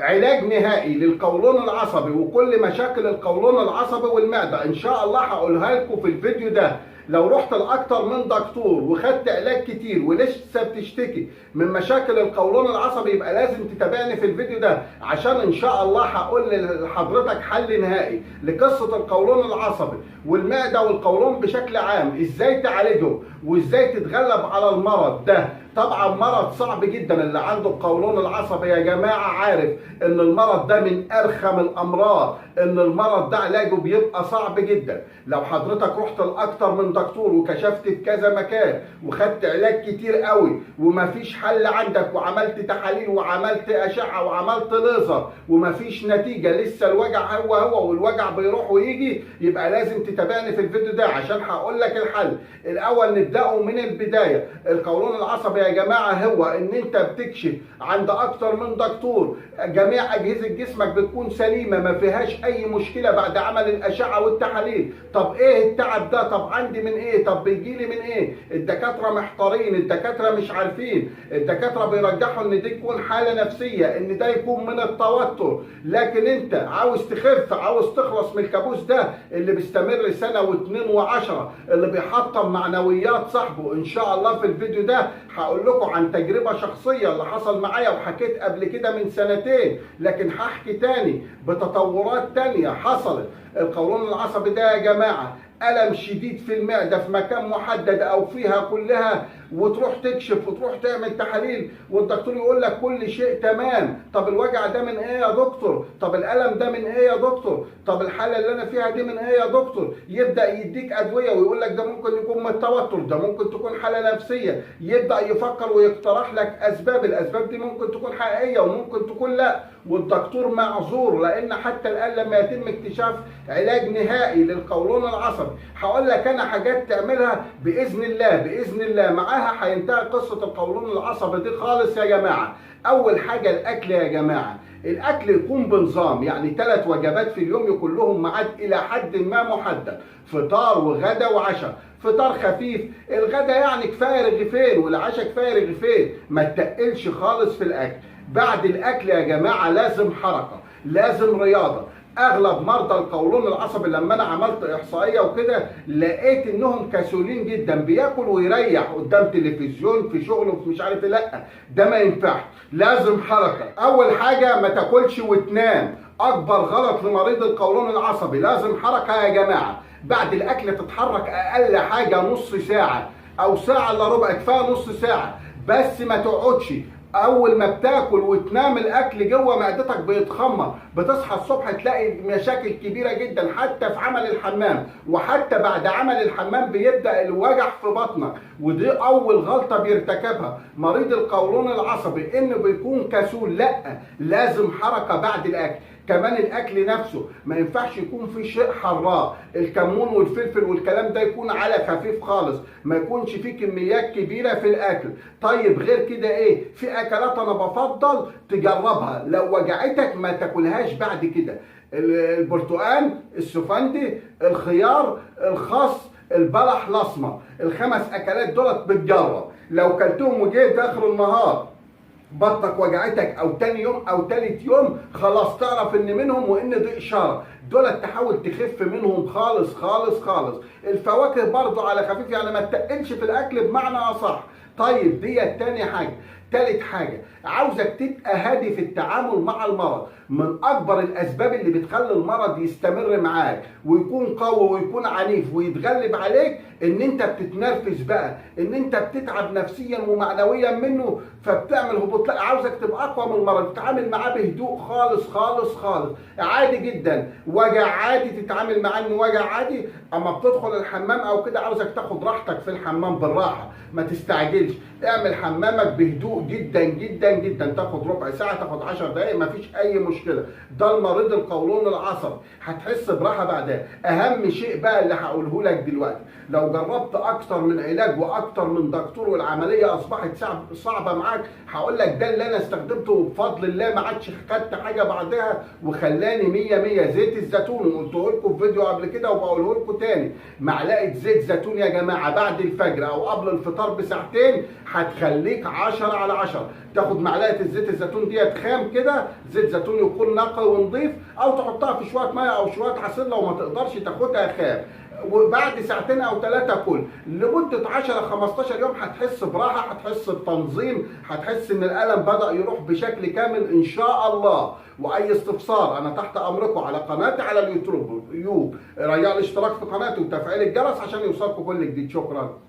علاج نهائي للقولون العصبي وكل مشاكل القولون العصبي والمعدة ان شاء الله هقولها لكم في الفيديو ده. لو رحت لاكتر من دكتور وخدت علاج كتير ولسه بتشتكي من مشاكل القولون العصبي يبقى لازم تتابعني في الفيديو ده، عشان ان شاء الله هقول لحضرتك حل نهائي لقصة القولون العصبي والمعدة والقولون بشكل عام، ازاي تعالجهم وازاي تتغلب على المرض ده. طبعا مرض صعب جدا، اللي عنده القولون العصبي يا جماعة عارف ان المرض ده من ارخم الامراض، ان المرض ده علاجه بيبقى صعب جدا. لو حضرتك رحت لاكتر من دكتور وكشفت في كذا مكان وخدت علاج كتير قوي ومفيش حل عندك، وعملت تحاليل وعملت اشعة وعملت ليزر ومفيش نتيجة، لسه الوجع هو هو والوجع بيروح ويجي، يبقى لازم تتابعني في الفيديو ده عشان هقول لك الحل. الاول نبدأه من البداية. القولون العصبي يا جماعة هو ان انت بتكشف عند اكتر من دكتور، جميع اجهزة جسمك بتكون سليمة ما فيهاش اي مشكلة بعد عمل الاشعة والتحاليل. طب ايه التعب ده؟ طب عندي من ايه؟ طب بيجيلي من ايه؟ الدكاترة محتارين، الدكاترة مش عارفين، الدكاترة بيرجحوا ان دي تكون حالة نفسية، ان ده يكون من التوتر، لكن انت عاوز تخف، عاوز تخلص من الكابوس ده اللي بيستمر سنة واتنين وعشرة، اللي بيحطم معنويات صاحبه. ان شاء الله في الفيديو ده هقول لكم عن تجربة شخصية اللي حصل معايا، وحكيت قبل كده من سنتين، لكن هحكي تاني بتطورات تانية حصلت. القولون العصبي ده يا جماعة ألم شديد في المعدة في مكان محدد أو فيها كلها، وتروح تكشف وتروح تعمل تحاليل والدكتور يقول لك كل شيء تمام. طب الوجع ده من ايه يا دكتور؟ طب الألم ده من ايه يا دكتور؟ طب الحالة اللي أنا فيها دي من ايه يا دكتور؟ يبدأ يديك أدوية ويقول لك ده ممكن يكون من التوتر، ده ممكن تكون حالة نفسية، يبدأ يفكر ويقترح لك أسباب، الأسباب دي ممكن تكون حقيقية وممكن تكون لا، والدكتور معذور لأن حتى الآن لما يتم اكتشاف علاج نهائي للقولون العصبي. هقول لك أنا حاجات تعملها بإذن الله، بإذن الله معاها هينتهي قصة القولون العصبي دي خالص يا جماعة. أول حاجة الأكل يا جماعة، الأكل يكون بنظام، يعني 3 وجبات في اليوم يكون لهم ميعاد إلى حد ما محدد، فطار وغدا وعشاء. فطار خفيف، الغدا يعني كفاية رغيفين والعشاء كفاية رغيفين، ما تقلش خالص في الأكل. بعد الأكل يا جماعة لازم حركة، لازم رياضة. اغلب مرضى القولون العصبي لما انا عملت احصائية وكده لقيت انهم كسولين جدا، بياكل ويريح قدام تلفزيون في شغله في مش عارف ايه، لا ده ما ينفعش، لازم حركة. اول حاجة ما تاكلش وتنام، اكبر غلط لمريض القولون العصبي، لازم حركة يا جماعة. بعد الاكل تتحرك اقل حاجة نص ساعة او ساعة الا ربع، كفاية نص ساعة بس، ما تقعدش. اول ما بتاكل وتنام الاكل جوه معدتك بيتخمر، بتصحى الصبح تلاقي مشاكل كبيرة جدا حتى في عمل الحمام، وحتى بعد عمل الحمام بيبدا الوجع في بطنك. ودي اول غلطه بيرتكبها مريض القولون العصبي، انه بيكون كسول. لا، لازم حركة بعد الاكل. كمان الاكل نفسه ما ينفعش يكون فيه شيء حراق، الكمون والفلفل والكلام ده يكون على خفيف خالص، ما يكونش فيه كميات كبيرة في الاكل. طيب غير كده ايه؟ في اكلات انا بفضل تجربها، لو وجعتك ما تاكلهاش بعد كده. البرتقال، السفندي، الخيار، الخس، البلح الاسمر، ال5 اكلات دولت بتجرب. لو كلتهم وجيت اخر النهار بطنك وجعتك او تاني يوم او تالت يوم، خلاص تعرف ان منهم وان دي اشارة، دول تحاول تخف منهم خالص خالص خالص. الفواكه برضو على خفيف، يعني ما تقلش في الاكل بمعنى اصح. طيب دي تاني حاجة. تالت حاجة، عاوزك تبقى هادي في التعامل مع المرض. من اكبر الاسباب اللي بتخلي المرض يستمر معاك ويكون قوي ويكون عنيف ويتغلب عليك، ان انت بتتنرفز بقى، ان انت بتتعب نفسيا ومعنويا منه، فبتعمل هبوط. لا، عاوزك تبقى اقوى من المرض، تتعامل معاه بهدوء خالص خالص خالص، عادي جدا، وجع عادي تتعامل معاه انه وجع عادي. اما بتدخل الحمام او كده عاوزك تاخد راحتك في الحمام بالراحة، ما تستعجلش، اعمل حمامك بهدوء جدا جدا جدا، تاخد ربع ساعة، تاخد 10 دقائق، مفيش اي مشكلة. ده المريض القولون العصبي هتحس براحة بعدها. اهم شيء بقى اللي هقوله لك دلوقتي، لو جربت اكتر من علاج واكتر من دكتور والعملية اصبحت صعبة معاك، هقول لك ده اللي انا استخدمته وبفضل الله ما عادش خدت حاجة بعدها وخلاني 100 100. زيت الزيتون، وقلته لكم في فيديو قبل كده وبقوله لكم تاني، معلقه زيت زيتون يا جماعة بعد الفجر او قبل الفطار بساعتين هتخليك 10 على 10. تاخد معلقه الزيت الزيتون ديت خام كده، زيت زيتون يكون نقي ونضيف، او تحطها في شوية مية او شوية عصير لو ما تقدرش تاخدها خام. وبعد ساعتين او 3 كل لمدة 10 15 يوم هتحس براحة، هتحس بتنظيم، هتحس ان الالم بدا يروح بشكل كامل ان شاء الله. واي استفسار انا تحت امركم على قناتي على اليوتيوب. رجاء الاشتراك في قناتي وتفعيل الجرس عشان يوصلكم كل جديد. شكرا.